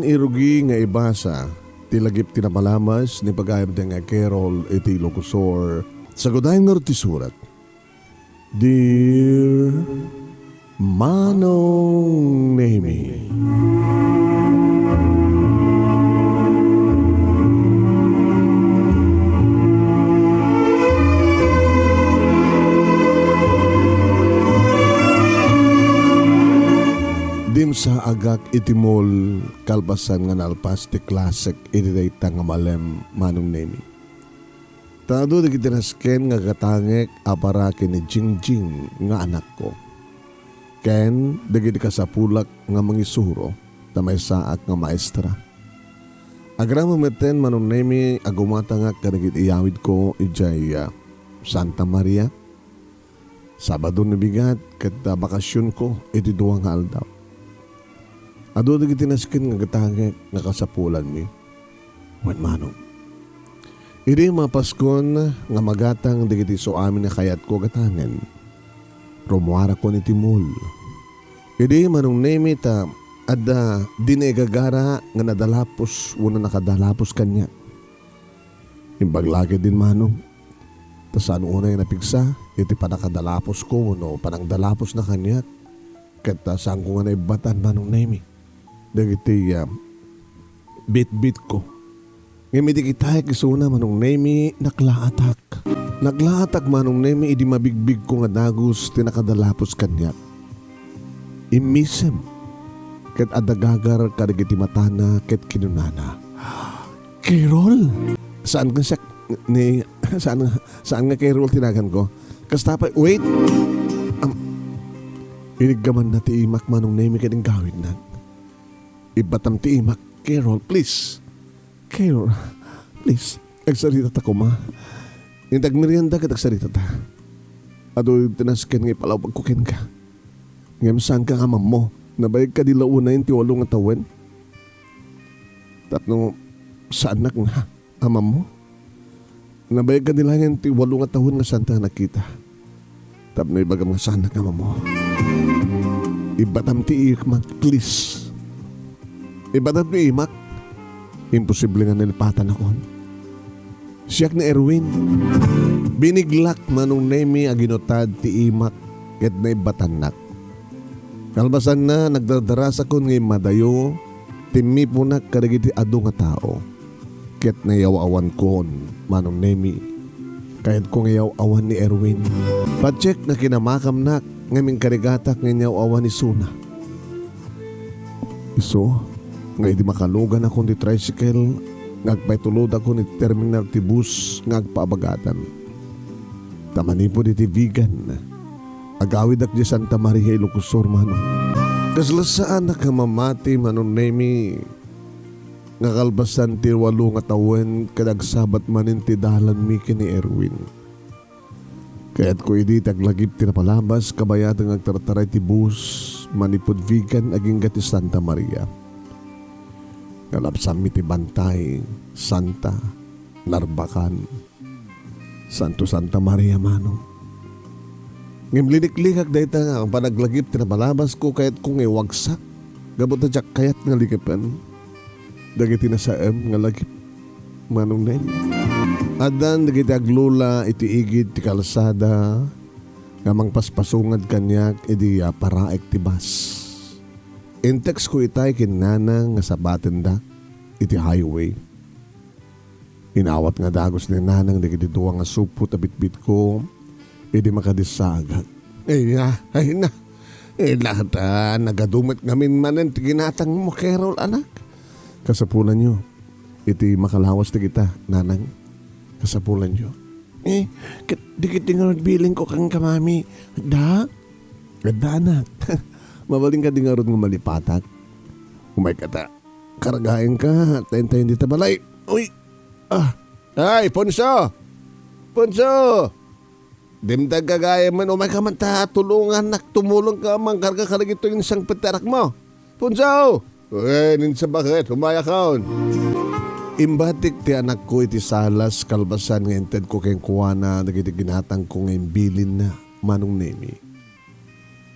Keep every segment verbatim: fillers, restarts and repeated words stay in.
Irugi nga ibasa ti lagip ti napalabas ni pagayamda nga Carol iti Ilocosur. Sagudayen ngarud ti surat. Dear Manong Nemi. Dimsaagak iti mall kalpasan nga nalpas ti klasek iti dayta nga malem, Manong Nemi. Ta adu dagiti nasken nga gatangek a para ken ni Jingjing nga anakko, ken dagiti kasapulak nga mangisuro ta maysaak nga maestra. Agraman metten, Manong Nemi, a gumatangak kadagiti iyawidko idiay, ah, Santa Maria. Sabado no bigat ket, ah, bakasionko iti dua nga aldaw. Adu dagiti nasken nga gatangek nga kasapulanmi. Wen, Manong, idi mapaskon nga magatang dagiti isuamin nga kayatko a gatangen, rummuarakon iti mall. Idi, Manong Nemi, ta adda di naigagara nga nadalapos wenno nakadalapos kaniak. Imbag la ketdin, Manong, ta saan unay napigsa iti pannakadalaposko wenno panangdalaposna kaniak, ket, ah, saanko nga naibbatan, Manong Nemi, dagiti, ah, bitbitko. Ngem idi kitaek isuna, Manong Nemi, naklaatak. Naklaatak, Manong Nemi, idi mabigbigko nga dagus ti nakadalapos kaniak. Immisem ket adda gagar kadagiti matana ket kinunana, "Carol!" Saan nga siak ni, saan nga, saan nga Carol ti naganko? Kasta pay, wait! Am, iniggamanna ti imak, Manong Nemi, ket inggawidnak. Ibbatam ti imak, Carol, please. Carol, please, agsaritata koma. Inta agmerienda ket agsaritata. Adu ti nasken nga ipalawagko kenka. Ngem saanka nga amammo. Nabayag kadi la unayen ti walo nga tawen? Tapno saannak nga amammo? Nabayag kadi laeng ti walo nga tawen nga saanta nga nakita? Tapno ibagam nga saannak nga amammo. Ibbatam ti imak, please. Ibbatam ti imak. Imposible nga nalipatanakon. Siak ni Erwin. Biniglak, Manong Nemi, a ginutad ti imak ket naibbatannak. Kalpasanna, nagdardarasakon nga immadayo, timmiponak kadagiti adu nga tao. Ket nayaw-awankon, Manong Nemi. Kayatko nga yaw-awan ni Erwin. Patiek nga kinamakamnak ngem inkarigatak nga inyaw-awan isuna. Isu, nga idi makaluganakon ti tricycle, nga agpaitulodakon iti terminal ti bus nga agpaabagatan. Ta manipud iti Vigan, agawidak idiay Santa Maria, Ilocos Sur, Manong. Kasla saanak nga mamati, Manong Nemi, nga kalpasan ti walo nga tawen ket agsabat manen ti dalanmi ken ni Erwin. Kayatko idi ti aglagip ti napalabas, kabayatan nga agtartaray ti bus manipud Vigan agingga ti Santa Maria. Nalapsanmi ti bantay, Santa, Narbacan, Santo Santa Maria, Manong. Ngem liniklikak dayta nga panaglagip ti napalabasko, kayatko nga iwagsak gapu ta diak kayat nga likipen dagiti nasaem nga lagip, Manong Neng. Addan dagiti aglula iti igid ti kalsada nga mangpaspasungad kaniak idi, ah, paraek ti bus. Intexko itay ken nanang nga sabatendak iti highway. Inawat nga dagus ni nanang dagiti dua nga supot a bitbitko idi makadissaagak. Ay na, ay na. Ay, la ta, nagadu met ngamin manen ti ginatangmo, Carol, anak. Kasapulanyo iti makalawas dagita, nanang. Kasapulanyo. Eh, ket dagiti ngarud bilinko kenka, mami. Adda? Adda, anak. Mabalin kadi ngarud nga malipatak? Umayka ta. Kargaenka, ta intayon dita balay. Uy! Ah! Ay, Ponso! Ponso! Dimtagka gayamen, umayka man ta tulongannak, tumulongka a mangkarga kadagitoy nga sangpet ti anakmo. Ponso! Wen, insa baket, umayakon. Imbatik ti anakko iti salas kalpasan nga intedko kenkuana dagiti ginatangko nga imbilinna, Manong Nemi.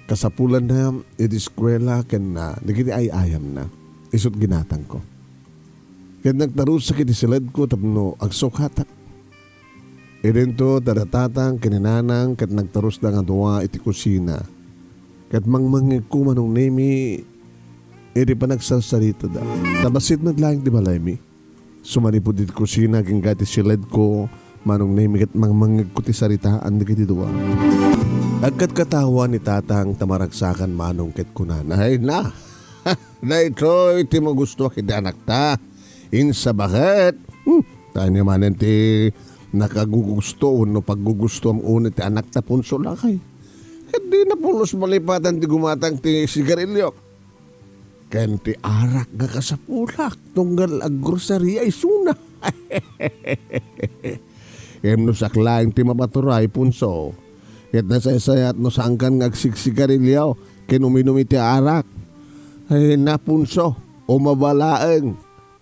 Kasapulanna iti eskuela ken, ah, dagiti ay-ayamna. isut' ginatangko. Ket nagtarusak iti siledko tapno agsukatak. Idinto, ta da tatang ken ni nanang ket nagtarusda nga dua iti kusina. Ket mangmangngegko, Manong Nemi, iti panagsarsaritada. Ta bassit met laeng ti balaymi. Sumanipud iti kusina agingga ti siledko, Manong Nemi, ket mangmangngegko ti saritaan dagiti dua. Agkatkatawa ni tatang ta maragsakan Manong ket kunana, "Ay na, daytoy ti magustuak iti anakta. Insa baket? Hmm, ta ania manen ti nakagugusto wenno paggugustoam unay ti anakta, Punso, lakay? Ket dina pulos malipatan ti gumatang ti sigarilio ken ti arak nga kasapulak, tunggal aggrosaria isuna." Ngem no siak laeng ti mapaturay, Punso, ket nasaysayat no saankan nga agsigsigarilio ken uminum iti arak. Ay na, Punso, umaba laeng,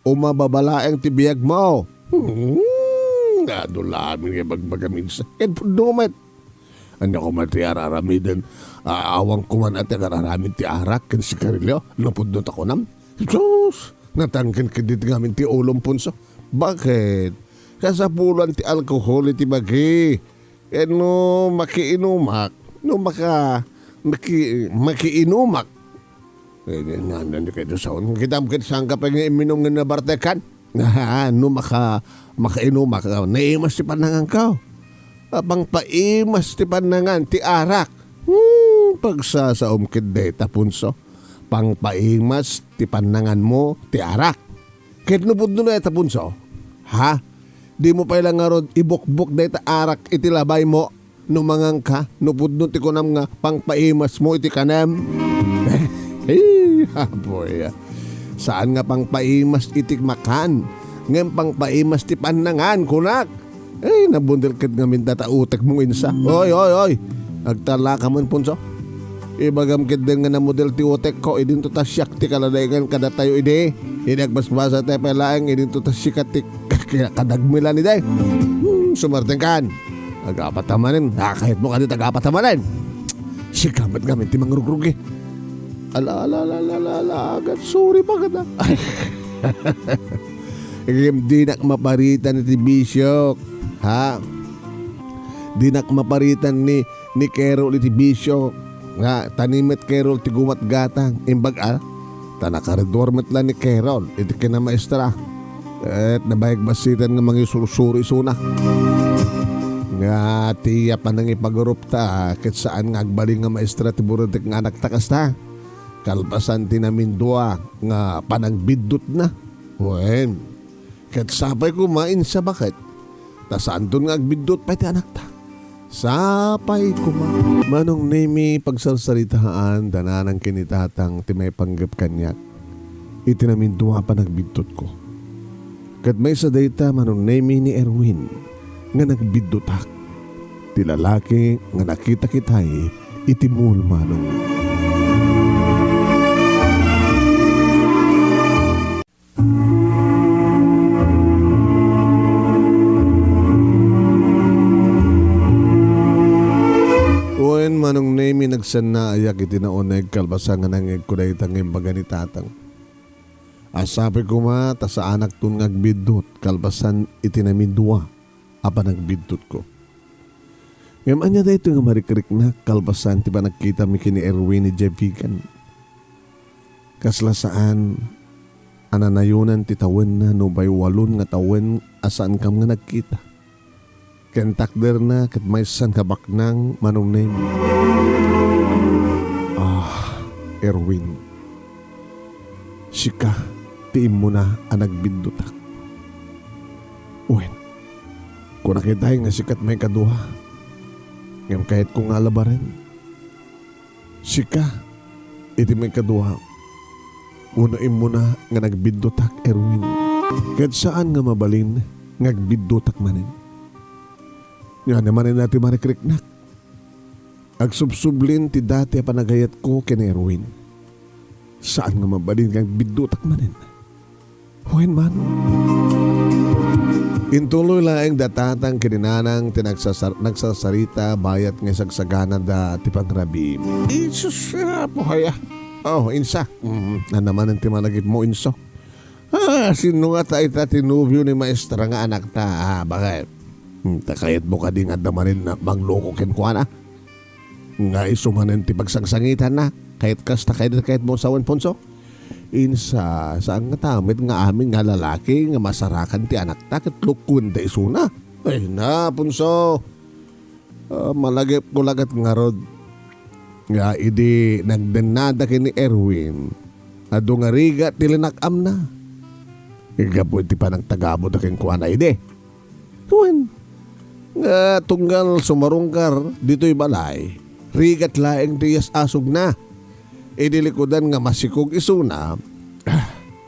umababa laeng ti biagmo. Hmm, adu laeng nga ibagbagam insa. Ket pudno met. Ania koma ti ar-aramiden? A-, awan koma ti agar-aramid ti arak ken sigarilio, no pudno ta kunam. Sus! Natangken ketdi ti ngamin ti ulom, Punso. Baket? Kasapulan ti alkohol iti bagi. Ken no makiinumak, no maka-, maki-, makiinumak, Eh, nga, nga, nga, kay saon, kitam ket sangka pay nga imminum nga nabartekan. No maka-, makainumak, ah, naimas ti pannanganko. Ah, pangpaimas ti pannangan, ti arak. Hmm, pagsasaom ket dayta, Punso. Pangpaimas ti pannanganmo, ti arak. Ket no pudno dayta, Punso, ha? Dimo pay la ngarud ibukbok dayta arak iti labaymo no manganka, no pudno ti kunam nga pangpaimasmo iti kanem. Hey, apoy. Saan nga pangpaimas iti makan, ngem pangpaimas ti pannangan, kunak. Ay, nabundel ket ngamin data utekmo insa. Oy, oy, oy. Agtalaka man, Punso. Ibagam ketdi nga namudel ti utekko, idinto ta siak ti kaladaingan kadatayo idi. Idi agbasbasa tayo pay laeng, idinto ta sika ti kadagmilan idi. Hmm, sumartengkan. Agapat a manen. Ah, kayatmo kadi agapat a manen. Sika met ngamin ti mangrugrugi. Ala, ala, ala, ala, ala, ala, agad, sorry, bagada. Ngem dinak maparitan iti bisiok. Ha? Dinak maparitan ni, ni Carol iti bisiok. Nga, ta ni met Carol ti gumatgatang. Imbag a, ta nakareduar met la ni Carol iti kinamaestra. Ket nabayag bassitan nga mangisursuro isuna. Nga, ti a panangipagurupta, ket saan nga agbalin nga maestra ti burutek nga anakta kasta. Kalpasan ti namindua nga panagbiddutna. Wen, ket sapay koma insa baket, ta saanton nga agbiddut pay ti anakta. Sapay koma. Manong Nemi, pagsarsaritaan da nanang ken ni tatang ti maipanggep kaniak iti namindua a panagbiddutko. Ket maysa dayta, Manong Nemi, ni Erwin nga nagbiddutak, ti lalaki nga nakitak itay iti mulmanong. Wen, Manong Nemi, nagsannaayak iti nauneg kalpasan nga nangngegko dayta nga imbaga ni tatang. A sapay koma ta saanakton nga agbiddut kalpasan iti namindua a panagbiddutko. Ngem ania daytoy nga marikriknak kalpasan ti panagkitami ken ni Erwin idiay Vigan? Kasla saan a nanayonan ti tawenna no pay walon nga tawen a saankam nga nagkita. Ken takderna ket maysan nga baknang, Manong Nemi. Ah, Erwin. Sika ti immuna a nagbiddutak. Wen, kunak itay nga sika ti maikadua. Ngem kayatko nga alabaren. Sika iti maikadua. Wenno immuna nga nagbiddutak, Erwin. Ket saan nga mabalin nga agbiddutak manen. Ania manen ti marikriknak. Agsubsublin ti dati a panagayatko ken Erwin. Saan nga mabalin nga agbiddutak manen. Wen man. Intuloy laeng da tatang ken ni nanang ti nagsasar-, nagsarsarita bayat nga isagsaganada ti pangrabiimi. Jesus, Apo aya. Oh, insa. Mm, ania manen ti malagipmo, inso? Ah, sino nga ta ita ti nobio ni maestra nga anakta? Ah, bakit? Hmm, ta kayatmo kadi nga adda manen nga mangloko kenkuana? Nga isu manen ti pagsangsangitanna? Kayat kasta, kayat, kayatmo sawen, Ponso? Insa, saan nga ta met nga amin nga lalaki nga masarakan ti anakta ket lokoen ta isuna? Ay na, Ponso! Ah, malagipko la ket ngarud nga idi nagdennada ken ni Erwin, adu nga rigat ti linak-amna. Gapu iti panagtagabudda kenkuana idi. Wen, nga tunggal sumarungkar ditoy balay, rigat laeng ti iyas-asugna. Idi likudan nga masikog isuna,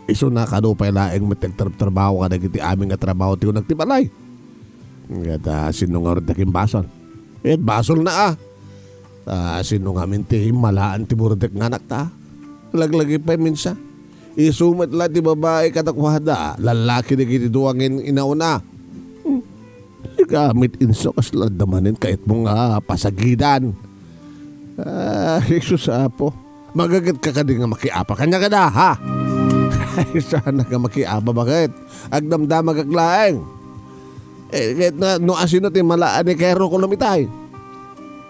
isuna kano pay laeng met ti agtrabtrabaho kadagiti amin nga trabaho ti kunana ti balay. Ngata, sino ngarud ti agimbasol? Eh, basolna a. Ah, sino ngamin ti immalaan ti burdek nga anakta? Laglagi pay minsa. Isu met la ti babai kadakuada, lalaki dagiti dua nga in-, inauna. Hmm. Sika met inso, kasla adda manen kayatmo nga pasagidan. Ah, Jesus Apo. Magaget ka kadi nga makiapa kaniak kada, ha? Ay, saan nga makiapa, baket? Agdamdamagak laeng. Eh, ket na, no asino ti malaan ni Kero Kolom itay?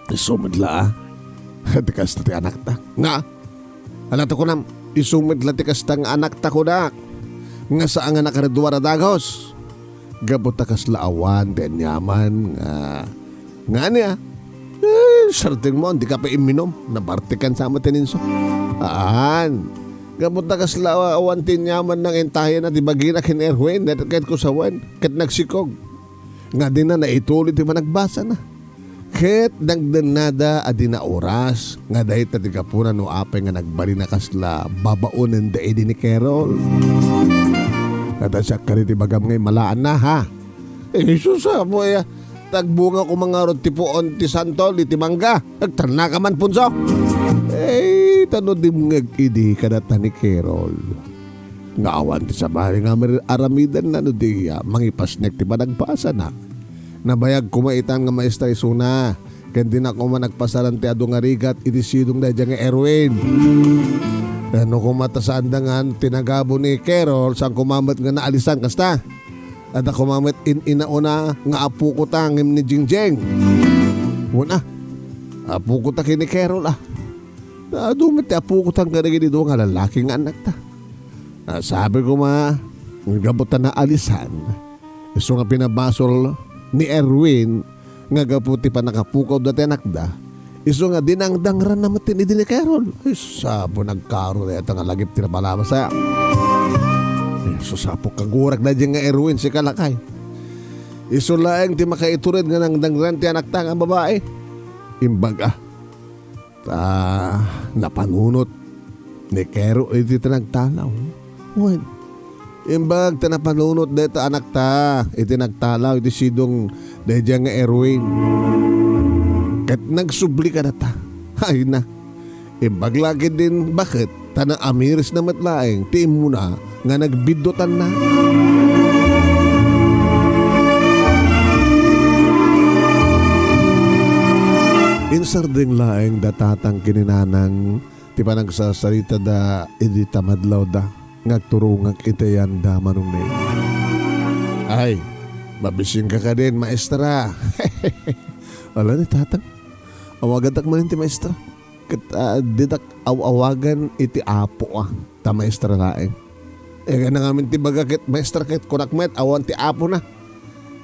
Isu met la, a. Ti kasta ti anakta. Nga, ala ti kunam, isu met la ti kasta nga anakta kunak. Nga saan nga nakaridua a dagus. Gapu ta kasla awan ti aniaman nga, nga ania? Eh, sartingmo, dika pay imminum. Nabartikan sa met ti ninso. Aan. Gapu ta kasla awan ti aniaman nga intayen a ti bagina ken Erwin, ket, ket kusawen, ket nagsikog. Nga dina naituloy ti managbasana. Ket nagdennada a di nauras nga dayta ti gapuna no apay nga nagbalin a kasla babaonenda idi ni Carol. Ngata siak kadi ti bagam nga immalaanna, ha? Eh, Jesus, apo, eh, tagbunga koma ngarud ti puon ti santol iti mangga. Agtannaka man, Punso. Eh, ta no dimngeg idi kadata ni Carol. Nga awan ti sabali nga mir-, aramidenna no di, ah, mangipasnek ti panagbasana. Nabayag koma itan nga maestra isuna, ken dina koma nagpasaran ti adu nga rigat iti sidong daydiay nga Erwin. Ken no koma ta saanda ngan ti nagabo ni Carol, saan koma met nga naalisan kasta? Adda koma met in-inauna nga apokota ngem ni Jingjing. Wen a, apokota ken ni Carol a. Adu met ti apokotan kadagiti dua nga lalaki nga annakta. Ah, sabi koma, gapu ta naalisan, isu nga pinabasol ni Erwin nga gapu ti pannakapukaw dayta ti anakda, isu nga dinangdangranna met idi ni Carol. Ay, sapo, nagkaro dayta nga lagip ti napalabas, a. Ay, sus, sapo, kagurak daydiay nga Erwin, sika lakay. Isu laeng ti makaitured nga nangdangran ti anakta nga babai. Imbag a, ta napanunot ni Kero iti tinagtalaw. Wen, imbag ta napanunot dayta anakta iti nagtalaw iti sidong daydiay nga Erwin. Ket nagsubli kadata. Ay na. Imbag la ketdin baket ta naamirisna met laeng ti immuna nga nagbiddutanna. Insardeng laeng da tatang ken ni nanang ti panagsasaritada idi tamadlawda nga agturongak iti ayanda manong ni. Ay, mabisinka kadin, maestra. Ala ni tatang, awagantak manen ti maestra. Ket, ah, ditak aw-awagan iti apo, a, ta maestra laeng. Eh, kayatna ngamin ti baga ket maestra ket kunak met, awan ti apona.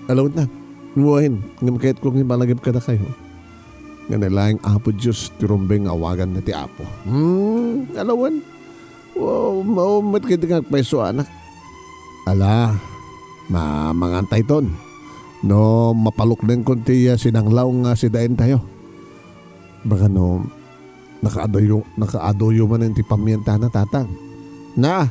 Alawetna, wen, ngem kayatko nga imalagip kadakayo nga ni laeng Apo Dios ti rumbeng nga awaganna ti apo. Hmm, alawen. Wow, mao met ket nga agpayso, anak. Ala, ma-, mangantayton. No mapaluknengkon ti, ah, sinanglaw nga sidaentayo. Baka no, nakaadayo, nakaadoyo manen ti pamientana, tatang. Na,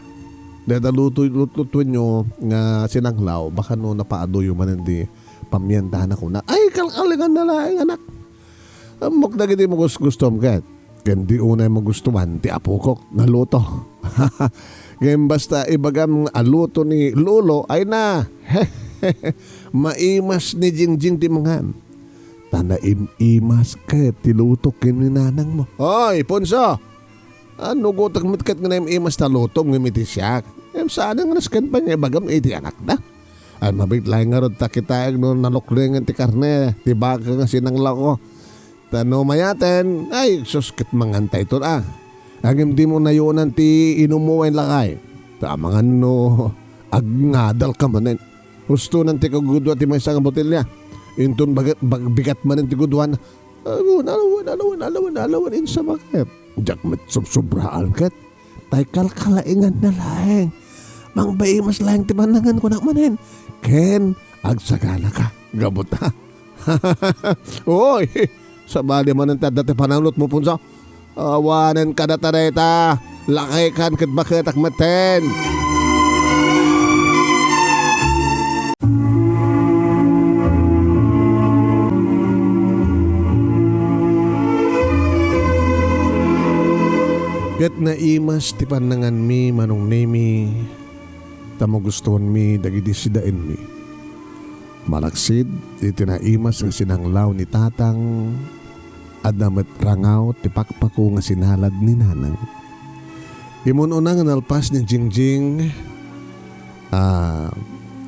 dayta lutoy, lut-, lutuenyo nga sinanglaw, baka no napaadoyo manen ti pamientana kuna. Ay, kalkalinganna laeng, anak. Ammok dagiti magus-, gustom ket. Ken di unay magustuhan ti apokok nga luto. Ngem basta ibagam a luto ni Lolo, ay na. Maimas ni Jingjing ti mangan. Ta naim-imas ket ti luto ken ni nanangmo. Hoy, Ponso! Annugotek met ket nga naim-imas ta lutom ngem iti siak. Ngem saan nga nasken pay nga ibagam iti anakda. Ay, mabiit laeng ngarud ta kitaek no naluklengen ti karne ti baka nga sinanglawko. Ta no mayaten, ay, sus, ket mangantayton a. Ngem dimo nayonan ti inummo wen lakay. Ta amangan no agngadalka manen. Hustonan ti kagudua ti maysa nga botelya. Inton baga-, bag-, bigat manen ti guduana. Alawen, alawen, alawen, alawen, alawen, insa baket. Diak met subsubraan ket. Tay kalkalainganna laeng. Mangbaimas laeng ti pannangan kunak manen. Ken, agsaganaka. Gabuta. Oy! Sabali manen ti adda ti pananutmo, Punso. Awanen kadata dayta. Lakaykan ket baketak metten. Ket naimas ti pannanganmi, Manong Nemi, ta magustuanmi dagiti sidaenmi. Malaksid iti naimas nga sinanglaw ni Tatang, adda met rangaw ti pakpako nga sinalad ni Nanang. Imun-una nga nalpas ni Jingjing, a,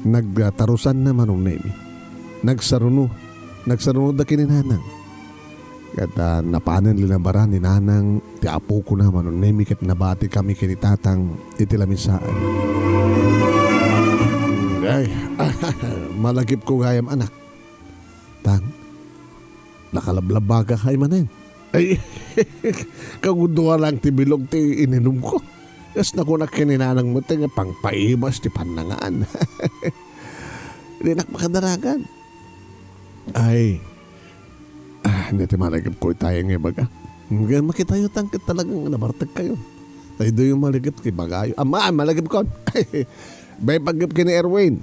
nagtarusanna, Manong Nemi. Nagsaruno. Nagsarunodda ken ni Nanang. Ket, a, napanen linabara ni Nanang ti apokona, Manong Nemi, ket nabatikami ken ni Tatang iti lamisaan. Ay, malagipko gayam, anak. Tang, nakalablabagak ay manen. Ay, kagudua lang ti bilog ti ininumko. Kas nakunak ken ni Nanang met nga pangpaimas ti pannangan. Dinak makadaragan. Ay, ah, ania ti malagipko itayo nga ibaga. Nga makitayo tan ket talagang nabartek kayo. Tay doyo malagip ti bagayo. Ama, malagipkon. Bay, paggip ken ni Erwin.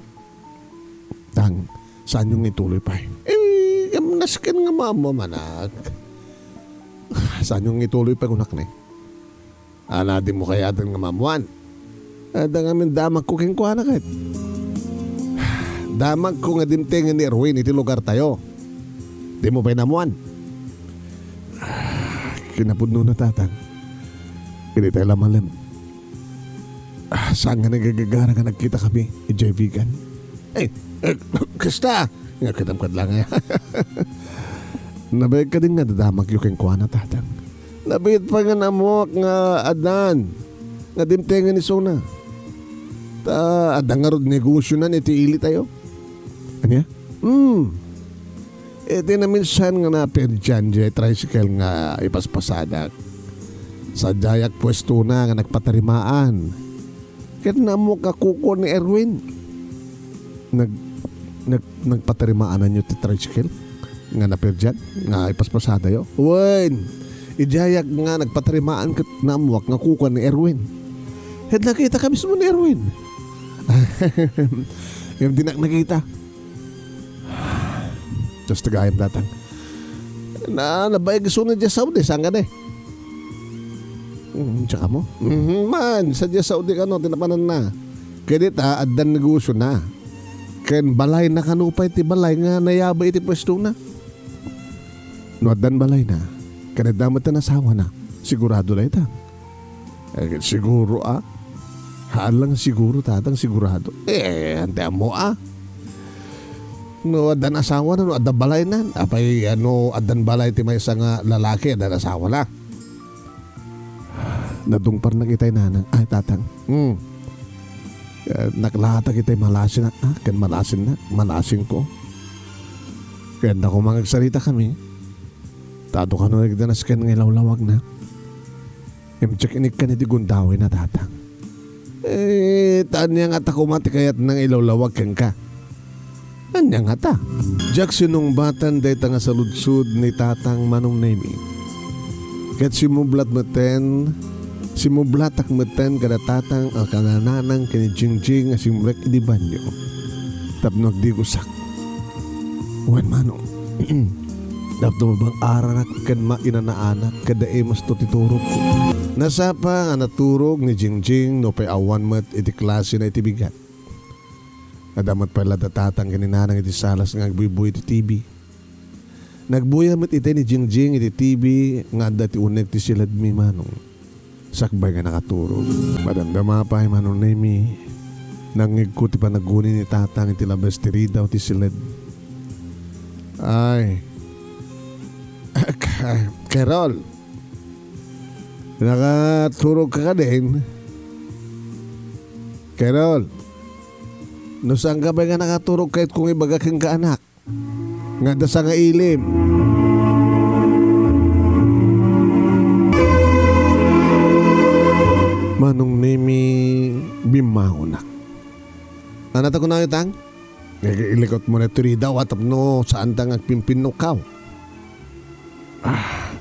Tang, saanyo nga ituloy pay? Eh, nasken nga maammo, manak. Saanyo nga ituloy pay, kunak ni? Ala, dimo kayaten nga maammuan. Adda ngamin damagko kenkuana ket. Damagko nga dimtengen ni Erwin iti lugartayo. Dimo pay naammuan. Kinapudnona, Tatang. Ket itay la malem. Ah, saan nga nagagagara nga nagkitakami idiay bigan? Eh, eh, kasta! Nga kitam kad lang, eh. Nabayag kadi nga dadamagyo kenkuana, Tatang? Nabiit pay nga naammuak nga addan nga dimtengen isuna. Ta adda ngarud negosionan iti ilitayo. Ania? Hmm. Iti naminsan nga naperdian diay tricycle nga ipaspasadak, sadiayak puestona nga nagpatarimaan. Ket naammo nga kukuan ni Erwin. Nag-, nag-, nagpatarimaananyo ti tricycle nga naperdian nga ipaspasadayo? Wen, idiayak nga nagpatarimaan ket naammuak nga kukuan ni Erwin. Ket nakita ka mismo ni Erwin. Ngem dinak nakita. Kas ti gayam, Tatang. Na, nabaeg isuna diay Saudi, saan kadi? Hmm, tsaka mo? Mhm, man, sadiay Saudi kano, ti napananna. Ket ita, addan negosiona. Ken balayna kano pay ti balay nga nayaba iti puestona. No addan balayna, ken adda met ti asawana, sigurado dayta. Eh, siguro, a? Haan lang siguro, Tatang, sigurado. Eh, ante ammo, a? No addan asawana, no adda balayna. Apay, a, no addan balay ti maysa nga lalaki, addan asawana. Nadungparnak itay Nanang. Ay, Tatang. Hmm. Eh, naklatak itay malasinak, a? Ken malasinnak, malasinko. Ken da koma nga agsaritakami. Ta adu kano dagiti nasken nga ilawlawagna. Ngem diak inikkan iti gundawayna, Tatang. Eh, ta ania ngata koma ti kayatna nga ilawlawag kenka? Ania ngata? Diak sinungbatan dayta nga saludsod ni Tatang, Manong Nemi. Ket simmublat metten, simmublatak metten kada Tatang a kada Nanang ken ni Jingjing a simrek idi banio tapno agdigosak. Wen, Manong, tapno mabang-aranak ken mainanaanak, kada imasto ti turogko. Nasapa nga naturog ni Jingjing nupay awan met iti klasena iti bigat. Adda met pay la da Tatang ken ni Nanang iti salas nga agbuybuy iti T V. Nagbuya met itay ni Jingjing iti T V nga adda ti uneg ti siledmi, Manong. Sakbay nga nakaturog. Madamdama pay, Manong Nemi. Nangngegko ti panaguni ni Tatang iti labes ti ridaw ti siled. Ay. Carol. Nakaturog ka kadin? Carol. No saan ka pay nga nakaturog, kayatko nga ibaga kenka, anak. Nga adda sangailim. Manong Nemi, bimmangonak. Ania ti kunayo, Tang? Ilikutmo na ti ridaw tapno saanta nga agpimpinnokaw. Ah.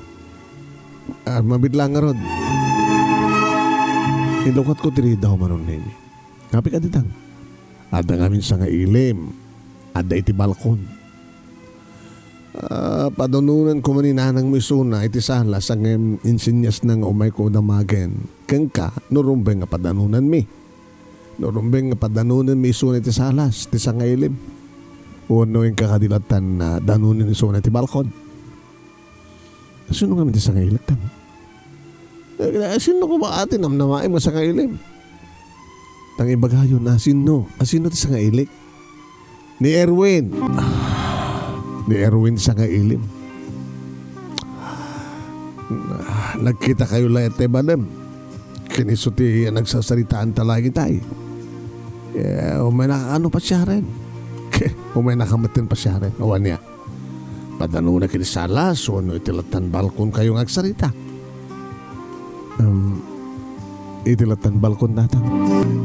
Ah, mabitla ngarud. Ilukatko ti ridaw, Manong Nemi. Apay kadi, Tang? Adda ngamin sangailim. Adda iti balkon. Ah, padanonanko man ni nanangmo isuna iti sala, sa ngem insenyasna nga umayko damagen kenka no rumbeng nga padanonanmi. No rumbeng nga padanonanmi isuna iti salas ti sangailim. Wenno inka kadi lattan, ah, danonen isuna iti balkon. Asino ngamin ti sangailik, Tang? Eh, asino koma ti namnamaem nga sangailim? Tang ibagayon, asino? Asino ti sangailik? Ni Erwin. Ah, ni Erwin sangailim. Ah, nagkitakayo la iti balem. Ken isu ti nagsasaritaan ta langitay. Eh, umaynaka kano pasiaren? Umaynaka metten pasiaren. O ania? Padanonak iti salas wenno iti lattan balkonkayo nga agsarita? Em, iti lattan balkon, Tatang.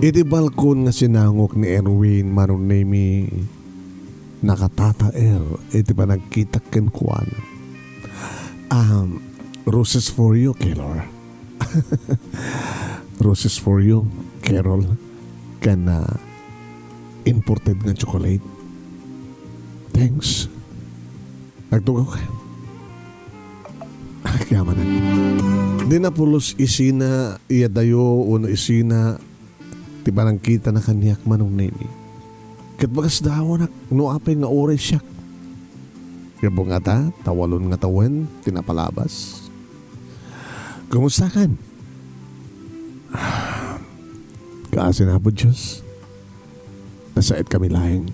Iti balkon nga sinangok ni Erwin, Manong Nemi, nakatataer iti panagkitak kenkuana. Um, roses for you, Carol. Roses for you, Carol. Ken, ah, imported nga chocolate. Thanks. Agtugaw ka. Agyaman. Di napulos isina iyadayo wenno isina ti panagkitana kaniak, Manong Nemi. Ket bagas dawanak no apay nga uray siak. Gapu ngata, ta walon nga tawen ti napalabas. Kumusta kan? Kaasi na, Apo Dios. Nasaet kami laeng.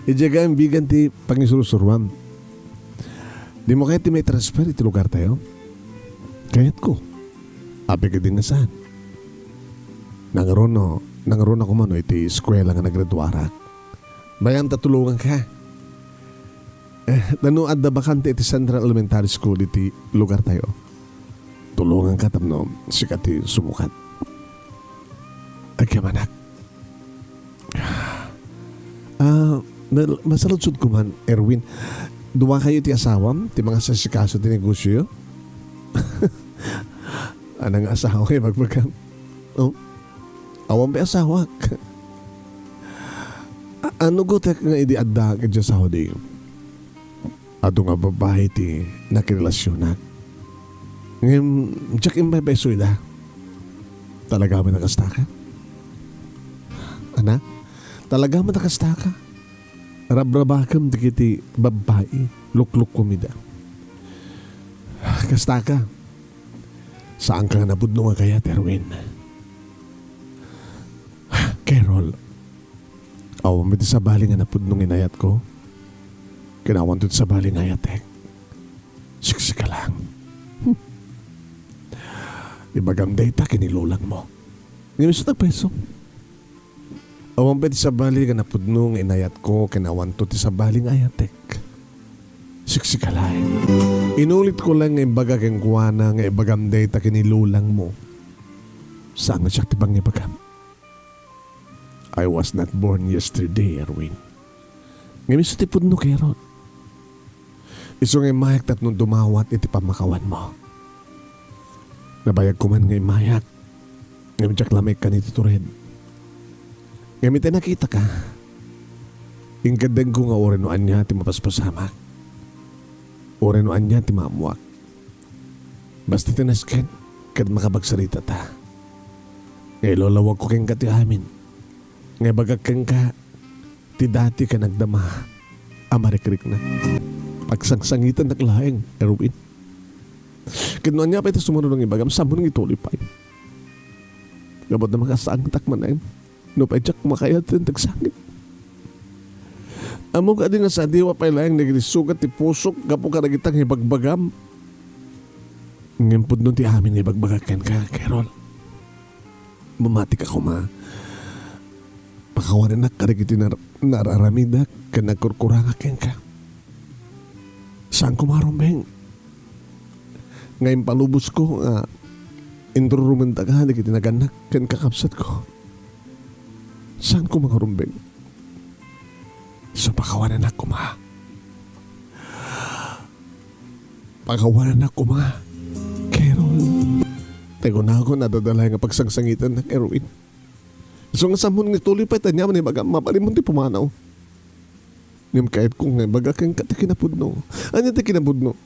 Idiay gayam bigan ti pangisursuruam. Dimo kayat ti maitransfer iti lugartayo? Kayatko. Apay kadi nga saan? Nangruna, nangruna ko man iti eskuela nga naggraduarak. Bayam ta tulonganka. Eh, ta no adda bakante iti Central Elementary School iti lugartayo, tulonganka tapno sika ti sumukat. Agyamanak. Ah, mal-, masaludsodko man, Erwin. Duakayo ti asawam, ti mangasasikaso ti negosioyo? Ania nga asawa nga ibagbagam? Oh? Awan pay asawak. A-, ano gutek nga idi addaak idiay Saudi? Adu nga babbai ti nakirelasionak. Ngem, diak imbay pay isu ida. Talaga met a kastaka? Ania? Talaga met a kastaka? Rabrabakem dagiti babbai, luklukkom ida. Kastaka? Saanka nga napudno nga kayat, Erwin. Carol, awan met ti sabali nga napudno nga inayatko. Ken awanto ti sabali nga ayatek. Siksika laeng. Hmm. Ibagam dayta ken ni lolangmo. Ngem isu ti preso. Awan pay ti sabali nga napudno nga inayatko ken awanto ti sabali nga ayatek. Siksika laeng. Inulitko laeng nga imbaga kenkuana nga ibagam dayta ken ni lolangmo. Saan nga siak ti pangibagam? I was not born yesterday, Erwin. Ngem isu ti pudno, Carol. Isu nga immayak tapno dumawat iti pammakawanmo. Nabayagko man nga immayak, ngem diak la maikkan iti tured. Ngem iti nakitaka, inkeddengko nga uray no ania ti mapaspasamak, uray no ania ti maammoak. Basta ti nasken ket makapagsaritata. Nga ilulawagko kenka ti amin. Nga ibagak kenka ti dati ken agdama a marikriknak. Pagsangsangitannak laeng, Erwin. Ket no ania pay ti sumurot nga ibagam, sammon nga ituloy pay. Gapu ta makasaangtak manen. No pay diak makayat ken tagsangit. Ammok a di nasadiwa pay laeng dagiti sugat ti pusok gapu kadagita nga ibagbagam. Ngem pudno ti amin nga ibagbagak kenka, Carol. Mamatika koma. Pakawanennak kadagiti nar-, nararamidak ken nagkurkurangak kenka. Saan koma a rumbeng nga impalubosko nga inrurumendaka dagiti nagannak ken kakabsatko. Saan koma nga rumbeng? So, pakawanennak koma. Pakawanennak koma, Carol. Tay kunakon, adda laeng nga pagsangsangitennak, Erwin. Isu nga sammon nga ituloy pay ta ania man ibagam, mabalinmon ti pumanaw. Ngem kayatko nga ibaga kenka ti kinapudno. Ania ti kinapudno?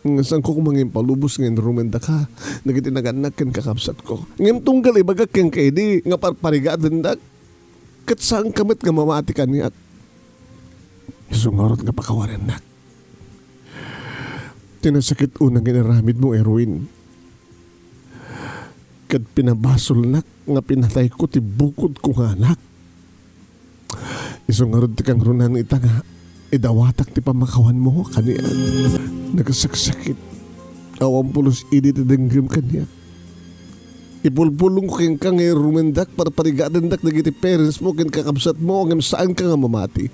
Nga saanko koma nga impalubos nga inrumendaka dagiti nagannak ken kakabsatko. Ngem tunggal ibagak kenka idi nga parparigatendak, ket saanka met nga mamati kaniak. Isu ngarud nga pakawanennak. Ti nasakit unay nga inaramidmo, Erwin. Ket pinabasolnak nga pinatayko ti bukodko nga anak. Isu ngarud ti kangrunan ita nga idawatak ti pammakawanmo kaniak. Nagasaksakit. Awan pulos idi ti denggem kaniak. Ipulpulongko kenka nga irumendak, parparigatendak dagiti parentsmo ken kakabsatmo, ngem saanka nga mamati.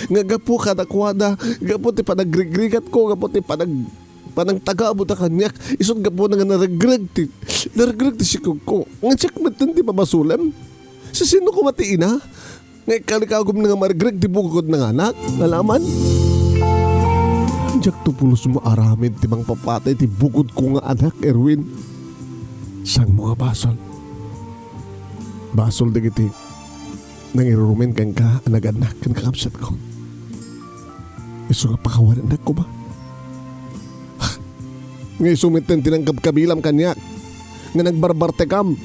Nga gapu kadakuada, gapu ti panagregregatko, gapu ti panag-, panangtagabuda kaniak, isut' gapuna nga naregreg ti, naregreg ti sikogko. Nga siak metten ti pabasolem? Sisino koma ti ina nga ikalikagumna nga maregreg ti bukodna nga anak? Alaman? Diakto pulos maaramid ti mangpapatay ti bukodko nga anak, Erwin. Saanmo nga basol? Basol dagiti nangirurumen kenka a nagannak ken kakabsatko. Isu nga pakawanennak koma. Nga isu metten ti nangkabkabilam kaniak nga nagbarbartekam.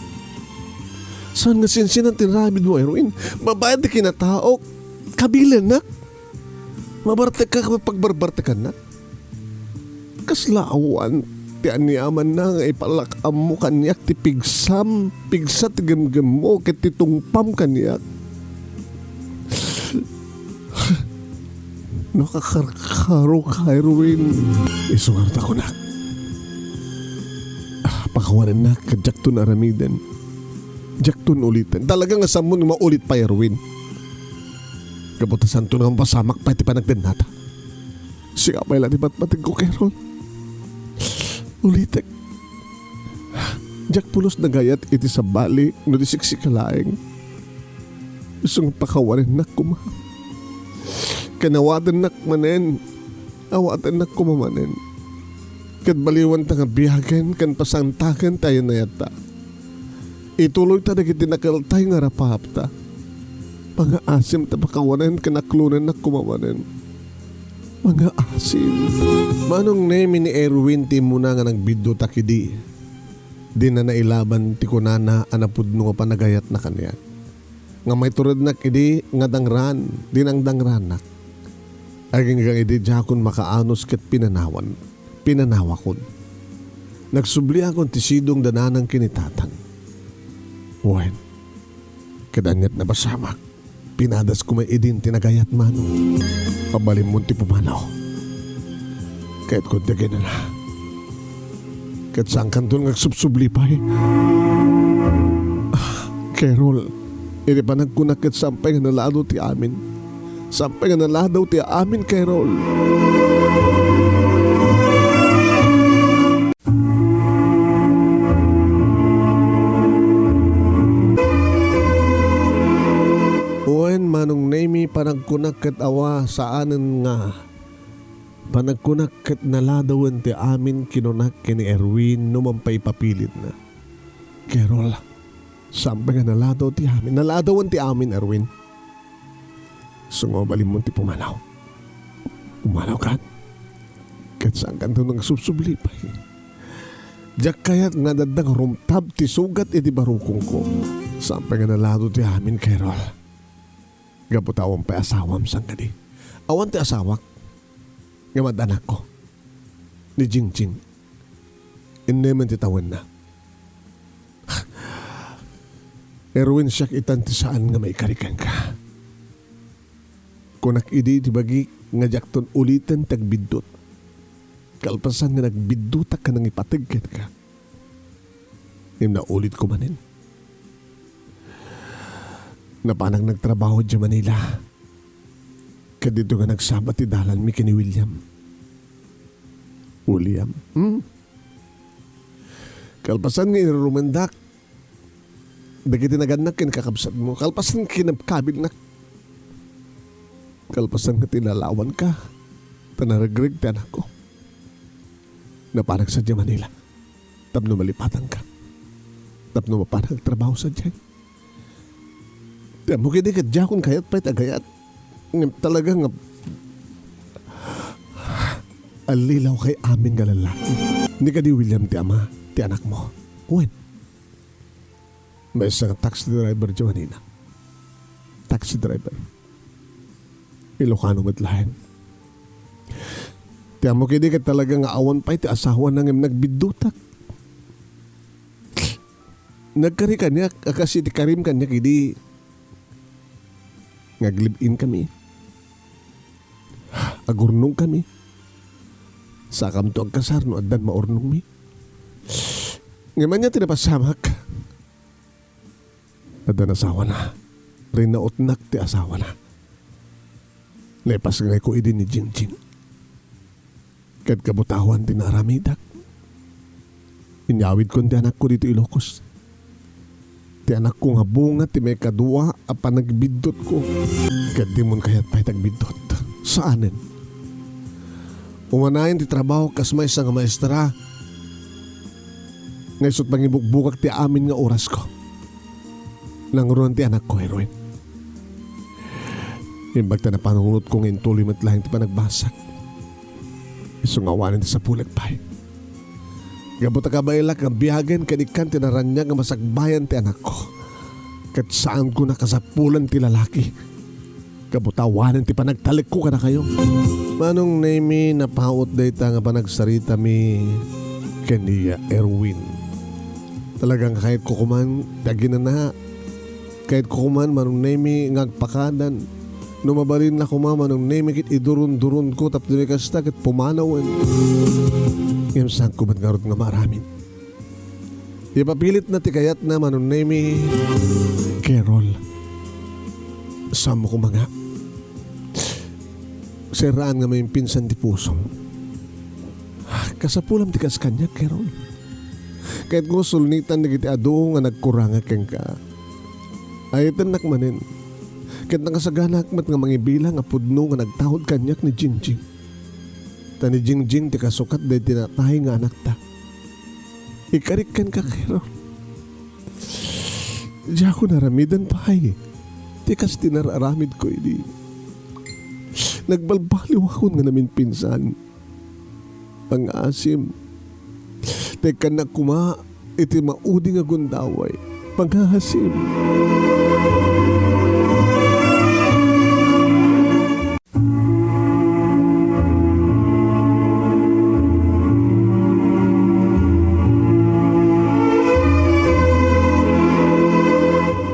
Saan nga sinsinan ti aramidmo, Erwin? Babaen ti kinataok. Kabilennak. Mabartekka ket pagbarbartekannak. Kasla awan ti aniamanna nga ipalak-ammo kaniak ti pigsam, pigsa ti gemgemmo ket ti tungpam kaniak. Nakakarkaroka, Erwin. Isu ngarud a kunak. Ah, pakawanennak ket diakton aramiden. Diakton uliten. Talaga nga sammon nga maulit pay, Erwin. Gapu ta saanto nga mapasamak pay ti panagdennata. Sika pay la ti patpategko, Carol. Ulitek. Diak pulos nagayat iti sabali no di siksika laeng. Isu nga pakawanennak koma. Ken awatennak manen. Awatennak koma manen. Ket baliwanta nga biagen ken pasantaken ti ayan-ayatta. Ituloyta dagiti nakeltay nga rapapta. Pangaasim ta pakawanen ken aklonennak koma manen. Pangaasim. Manong Nemi, ni Erwin ti immuna nga nagbiddutak idi. Dina nailaban ti kunana a napudno nga panagayatna kaniak. Nga maiturednak idi nga dangran, dinangdangrannak. Agingga idi diakon makaanus ket pinanawan, pinanawakon. Nagsubliakon ti sidong da nanang ken ni tatang. Wen, ket aniat napasamak, pinadasko met idin ti nagayat, manong. Mabalinmon ti pumanaw. Kayatko ti aginana. Ket saankanto nga agsubsubli pay. Ah, Carol, iti panagkunak ket saan pay nga naladaw ti amin. Saan pay nga naladaw ti amin, Carol. Wen, Manong Nemi, panagkunak ket awa saanen nga Panagkunak ket naladawen ti amin, kinunak ken ni Erwin no mampay ipapilitna. Carol, saan pay nga naladaw ti amin. Naladawen ti amin, Erwin. Sungo, mabalinmon ti pumanaw. Pumanawkan. Ket saankanto nga agsubsubli pay. Diak kayat nga adda nga rumtab ti sugat iti barukongko. Saan pay nga naladaw ti amin, Carol. Gapu ta awan pay asawam sangkadi. Awan ti asawak. Ngem adda anakko. ni Jingjing. Innemen ti tawenna. Erwin, siak itan ti saan nga maikari kenka. Kunak idi ti bagik nga diakton uliten ti agbiddut. Kalpasan nga nagbiddutak ken nangipateg kenka. Ngem naulitko manen. Napanak nagtrabaho idiay Manila. Ket dito nga nagsaba ti dalanmi ken ni William. William? Hmm? Kalpasan nga irurumendak dagiti nagannak ken kakabsatmo, kalpasan kinabkabilnak, kalpasan nga tinalawanka, ta naregreg ti anakko. Napanak sadiay Manila tapno malipatanka, tapno mapanak agtrabaho sadiay. Ti ammok idi ket diakon kayat pay ti agayat. Ngem talaga nga allilawkay amin nga lallaki. Ni kadi William ti ama ti anakmo. Wen. Maysa nga taxi driver idiay Manila. Taxi driver. Ilocano met laeng. Ti ammok idi ket talaga nga awan pay ti asawana ngem nagbiddutak. Nagkari kaniak a kas iti karim kaniak idi nga ag-live-in kami. Agurnong kami. Sakamto agkasar no addan maurnongmi. Ngem ania ti napasamak? Addan asawana. Rinautnak ti asawana. Naipasngayko idi ni Jingjing. Ket kabutawan ti naaramidak. Inyawidkon ti anakko ditoy Ilocos. Ti anakko nga bunga ti maikadua a panagbiddutko. Ket dimon kayat pay ti agbiddut. Saanen. Umanayen ti trabaho kas maysa nga maestra. Nga isut' pangibugbugak ti amin nga orasko. Nangruna ti anakko, Erwin. Imbag ta napanunotko nga intuloy met laeng ti panagbasak. Isu nga awanen ti sapulek pay. Gapu ta kabaelak nga biagen ken ikkan ti naraniag nga masakbayan ti anakko. Ket saanko a kasapulan ti lalaki. Gapu ta awanen ti panagtalekko kadakayo. Manong Nemy, napaut dayta nga panagsaritami ken ni Erwin. Talaga nga kayatko koman ti aginana. Kayatko koman, Manong Nemy, nga agpakadan. No mabalinna koma, Manong Nemy, ket iduronduronko tapno kasta ket pumanawen. Ngem saanko met ngarud nga maaramid. Ipapilitna ti kayatna, Manong Nemy. Carol. Saanmo koma nga. Serraan nga maimpinsan ti pusom. Kasapulam ti kas kaniak, Carol. Kayatko sulnitan dagiti adu nga nagkurangak kenka. Ayatennak manen. Ket nakasaganaak met nga mangibilang a pudno nga nagtaud kaniak ni Jingjing. Ta ni Jingjing ti kasukat daydi natay nga anakta. Ikarik kenka, Carol. Diakon aramiden pay ti kas ti nararamidko idi nagbalbaliwakon nga namimpinsan. Pangaasim. Ta ikkannak koma iti maudi nga gundaway. Pangaasim.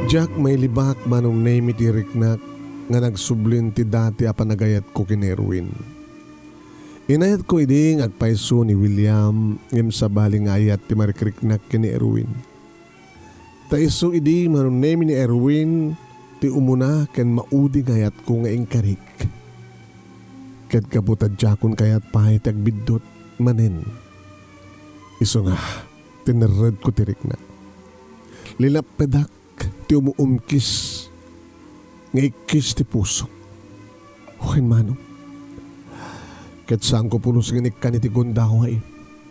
Diak mailibak, Manong Nemy, ti riknak nga nagsublin ti dati a panagayatko ken ni Erwin. Inayatko idi nga agpayso ni William, ngem sabali nga ayat ti marikriknak ken ni Erwin. Ta isu idi Manong Nemy, ni Erwin ti umuna ken maudi nga ayatko nga inkarik. Ket gapu ta diakon kayat pay ti agbiddut manen, isu nga tinerredko ti rikna. Linappedak ti umuumkis nga ikkis ti puso. Wen, Manong. Ket saanko pulos nga inikkan iti gundaway.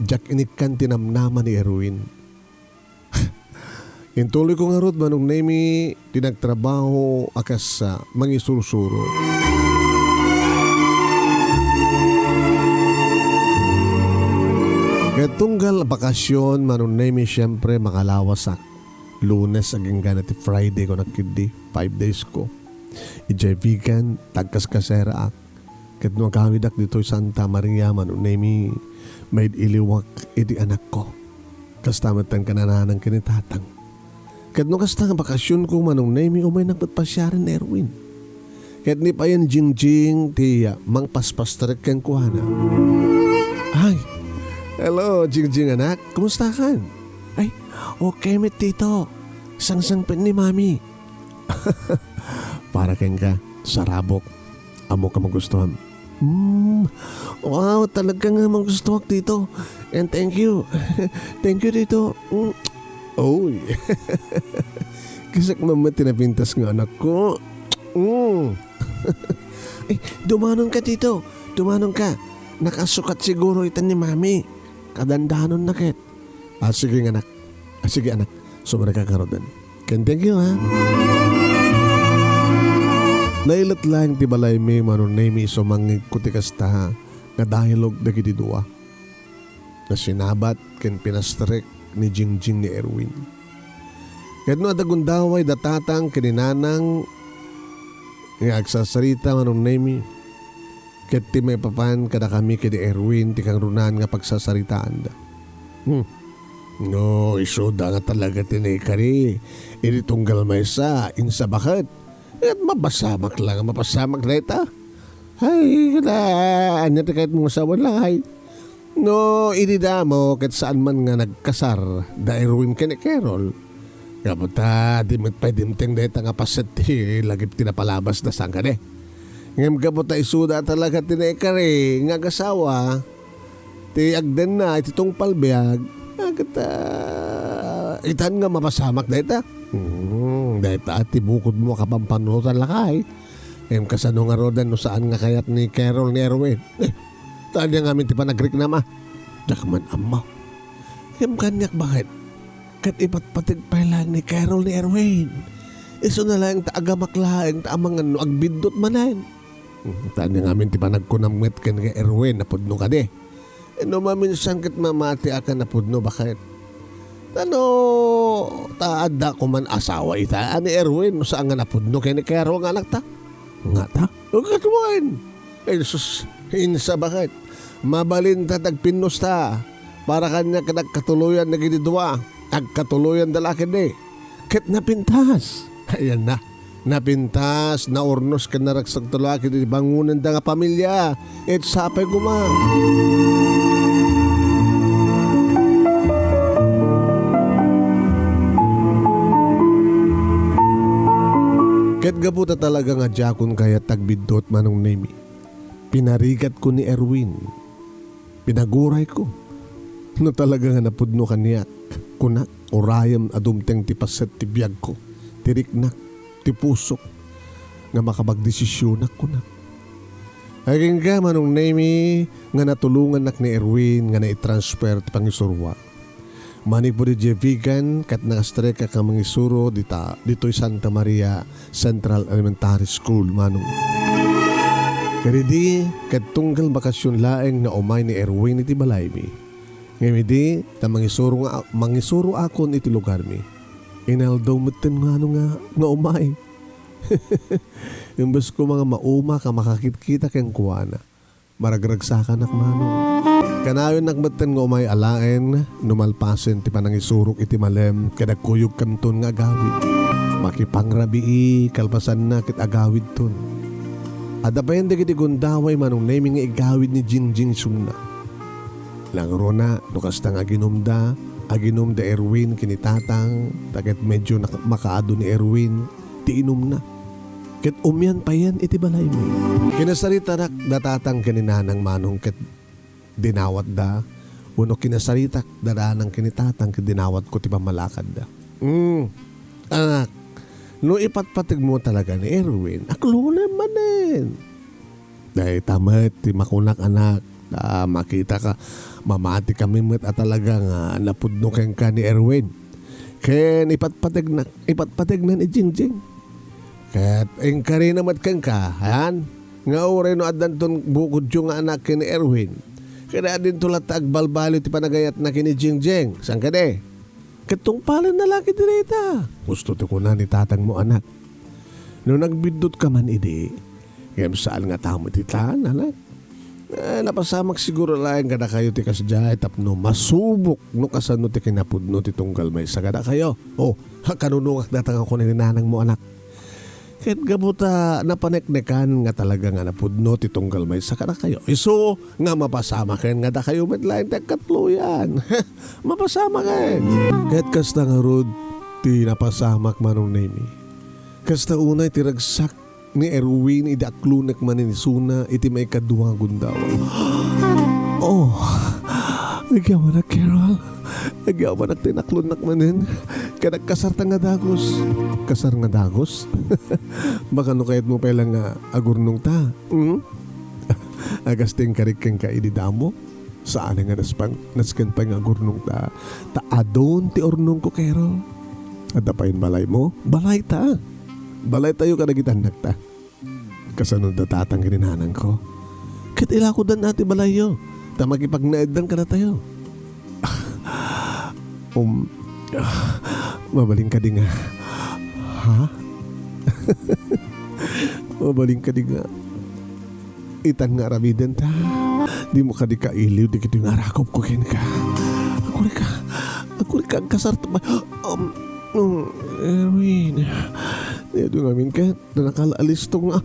Diak inikkan ti namnama ni Erwin. Intuloyko ngarud, Manong Nemy, ti nagtrabaho a kas, ah, mangisursuro. Ket tunggal bakasyon, Manong Nemy, siyempre, makalawasak. Lunes agingga ti Friday ko nakiddi, five days ko. Idiay Vigan, tagkaskaseraak. Ket no agawidak ditoy Santa Maria, Manong Nemi, maid-iliwak iti anakko. Kasta met ti kananang ken ni Tatang. Ket no kasta nga bakasionko, Manong Nemi, umaynak met pasiaren ni Erwin. Ket ni payen Jingjing ti mangpaspastrek kenkuana. Ay, hello, Jingjing anak. Kumustakan? Ay, okay met, Tito. Sangsangpet ni Mami. Para kenka, sarabok. Ammok a magustuhan. Mm. Wow, talaga nga magustuhan, Tito. And thank you. Thank you, Tito. Mm. Oy. Kisak man met ti napintas nga anakko. Mm. Eh, dumanon ka, Tito. Dumanon ka. Nakasukat siguro ita ni Mami. Kadandanon na ket. Ah, sige nga, anak. Ah, sige, anak. Sumrek ka karoden. Ken thank you, ha? Nailet laeng ti balaymi, Manong Nemi, isu mangngegko ti kasta nga dialogue dagiti dua. Nasinabat ken pinastrek ni Jingjing ni Erwin. Ket no adda gundaway da Tatang ken ni Nanang nga agsasarita, Manong Nemi, ket ti maipapan kadakami ken ni Erwin ti kangrunaan nga pagsasaritaanda. Hmm. No, isuda nga talaga ti naikari, idi tunggal maysa, insabaket. Ket mapasamak la nga mapasamak dayta. Ay, kada, ania ti kayatmo nga sawen, lakay? No, idi damo, ket saan man nga nagkasar da Erwin ken ni Carol. Gapu ta, di met pay dimteng dayta nga paset ti lagip ti napalabasda, saan kadi? Ngem gapu ta isuda talaga ti naikari nga agasawa, ti agdenna iti tungpal biag, ket, ah, itan nga mapasamak dayta. Hmm, dayta ti bukodmo a kapampannunotan, lakay. Ngem kasano ngaruden no saan nga kayat ni Carol ni Erwin? Eh, ta ania ngamin ti panagriknam, a? Diak man ammo. Ngem kaniak, baket, ket ipatpateg pay laeng ni Carol ni Erwin. Isuna laeng ta agamak laeng ta amangan no agbiddut manen. Hmm, ta ania ngamin ti panagkunam met ken ni Erwin a pudno kadi? No maminsan ket mamatiak a napudno, baket. Ta no, ta adda koman asawa ita a ni Erwin, no saan nga napudno ken ni Carol nga anakta? Ngata? O, ket wen. Ay, sus, insa, baket. Mabalin ta ti agpinnusta. Para kaniak ket agkatuloyan dagiti dua. Agkatuloyanda la ketdi. Ket napintas. Ayan na. Napintas, naurnos ken naragsakto la iti bangonanda nga pamilia. Ket sapay koma. Ket gapu ta talaga nga diakon kayat ti agbiddut, Manong Nemi, pinarigatko ni Erwin. Pinagurayko. No talaga nga napudno kaniak, kunak, urayem a dumteng ti paset ti biagko, ti riknak, ti pusok, nga makapagdesisionak, kunak. Agingga, Manong Nemi, nga natulongannak ni Erwin nga naitransfer ti pangisuroak. Manipud idiay Vigan, ket nakastrekak a mangisuro dita, ditoy Santa Maria Central Elementary School, Manong. Ket idi, ket tunggal bakasion laeng nga umay ni Erwin iti balaymi. Ngem idi, ta mangisuro nga, mangisuroakon iti lugarmi. Inaldaw metten ngano nga, nga umay. Imbes koma nga maumak a makakitkita kenkuana. Maragragsakanak, Manong. Kanayon nak metten nga umay alaen no malpasen ti panangisurok iti malem ket agkuyogkanton nga agawid. Makipangrabii, kalpasanna ket agawidton. Adda payen dagiti gundaway, Manong Nemi, nga igawid ni Jingjing isuna. Nangruna, no kasta nga aginumda, aginumda Erwin ken ni Tatang, ta ket medyo nak-, makaadu ni Erwin ti inumna. Ket umian payen iti balaymi. Kinasaritanak da Tatang ken ni Nanang, Manong, ket dinawatda, wenno kinasaritak da Nanang ken ni Tatang ket dinawatko ti pammalakadda. Mm, anak, no ipatpategmo talaga ni Erwin, aklona manen. Dayta met ti makunak, anak, ta makita ka, mamati kami met a talaga nga napudno kenka ni Erwin. Ken ipatpategnak, ipatpategna ni Jingjing. Ket inkarina met kenka, ayan, nga uray no addanton bukodyo nga anak ken ni Erwin, ket adinto latta agbalbaliw ti panagayatna ken ni Jingjing. Saan kadi? Ket tungpalenna la ketdi dayta. Husto ti kuna ni tatangmo, anak. No nagbiddut ka man idi, Ngem saan nga tamo iti tan, anak. Eh, napasamak siguro laeng kadakayo ti kasdiay tapno masubok no kasano ti kinapudno ti tunggal maysa kadakayo. Oh, kanunongak data nga kunay ni nanang mo, anak. Ket gapu ta napaneknekan nga talaga nga napudno ti tunggal maysa kadakayo. Isu nga mapasamaken nga dakayo met laeng ti agkatloyan. Mapasamaken. Ket kasta ngarud ti napasamak, Manong Nemi. Kasta unay ti ragsak ni Erwin idi aklonek manen isuna iti maikadua a gundaway. Oh, agyamanak, Carol. Agyamanak ti naklonnak manen. Ket agkasarta nga dagus. Kasar nga dagus? Baka no kayatmo pay lang nga agurnongta. Hmm? Agas ti inkarik kenka idi damo? Saan nga naspan-, nasken pay nga agurnongta. Ta adun ti urnongko, Carol. Adda payen balaymo? Balayta. Balaytayo kadagiti annakta. Kasano da tatang ken ni nanangko? Ket ilakodan ti balayyo, ta makipagnaeddan kadatayo. Um, mabalin kadi nga. Ha? Mabalin kadi nga. Itan nga aramidenta. Dimo kadi kailiw dagitoy nga arakupko kenka. Agkurika. Agkurika, agkasarta pay. Um, um, Erwin. Daytoy ngamin ket nakal-alisto nga.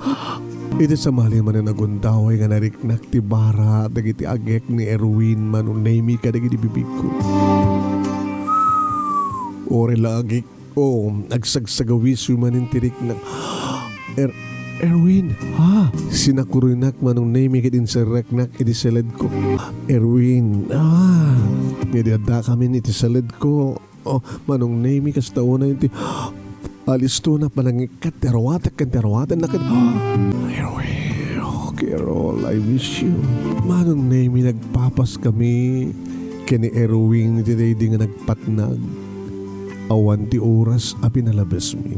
Iti samali manen a gundaway nga nariknak ti bara dagiti agek ni Erwin, Manong Nemi, kadagiti bibigko. Uray la agik, oh, agsagsagawisoy manen ti riknak. Er-, Erwin, ha? Sinakuroynak, Manong Nemi, ket inserreknak iti seledko. Erwin, ah. Ngem idi addakamin iti seledko, oh, Manong Nemi, kasta unay ti alistonak, panangikkat ti arwatek ken ti arwatenna ket, Erwin, oh, Carol, I miss you. Manong Nemi, nagpapaskami ken ni Erwin iti daydi nga nagpatnag. Awan ti oras a pinalabasmi.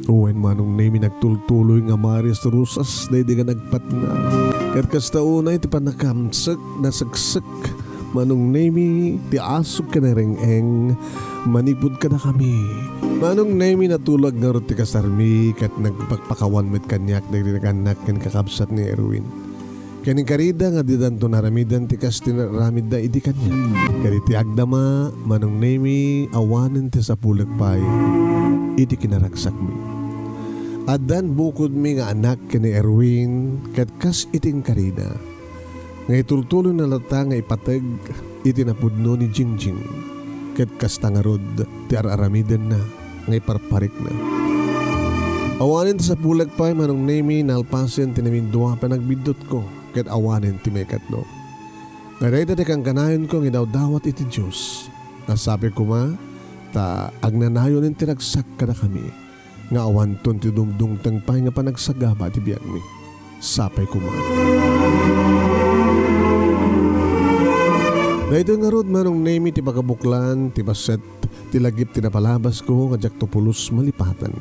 Wen, Manong Nemi, nagtultuloy nga maris-rusas daydi nga nagpatnag. Ket kasta unay ti pannakamsek, naseksek, Manong Nemi, ti asuk ken ni Reng-eng manipud kadakami. Manong Nemi, natulag ngarud ti kasarmi ket nagpakpakawan met kaniak dagiti nag-annak ken kakabsat ni Erwin. Ken inkarida nga didanto naramidan ti kas ti naramidda idi kaniak. Ket iti agdama, Manong Nemi, awanen ti sapulek pay iti kinaragsakmi. Addan bukodmi nga anak ken ni Erwin, ket kas iti inkarida, nga itultuloyna latta nga ipateg iti napudno ni Jingjing, ket kasta ngarud ti ar-aramidenna nga iparparikna. Awanen ti sapulek pay, Manong Nemi, nalpasen ti namindua a panagbiddutko, ket awanen ti maikatlo. Nga dayta ti kankanayonko nga idawdawat iti Dios, nga sapay koma ta agnanayon ti ragsak kadakami, nga awanton ti dumdumteng pay nga panagsagaba ti biagmi. Sapay koma. Daytoy ngarud, Manong Nemi, ti pakabuklan ti bassit ti lagip ti napalabasko nga diakto pulos malipatan.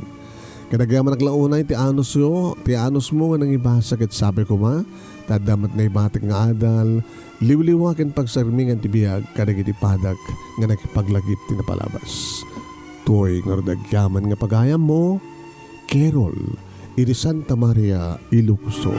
Ket agyamanak la unay ti anusyo, ti anusmo nga nangibasa ket sapay koma, ta adda met naibatik nga adal, liwliwa ken pagsarmingan ti biag kadagiti padak nga nakipaglagip ti napalabas. Toy ngarud agyaman nga pagayammo, Carol, iti Santa Maria, Ilocos Sur.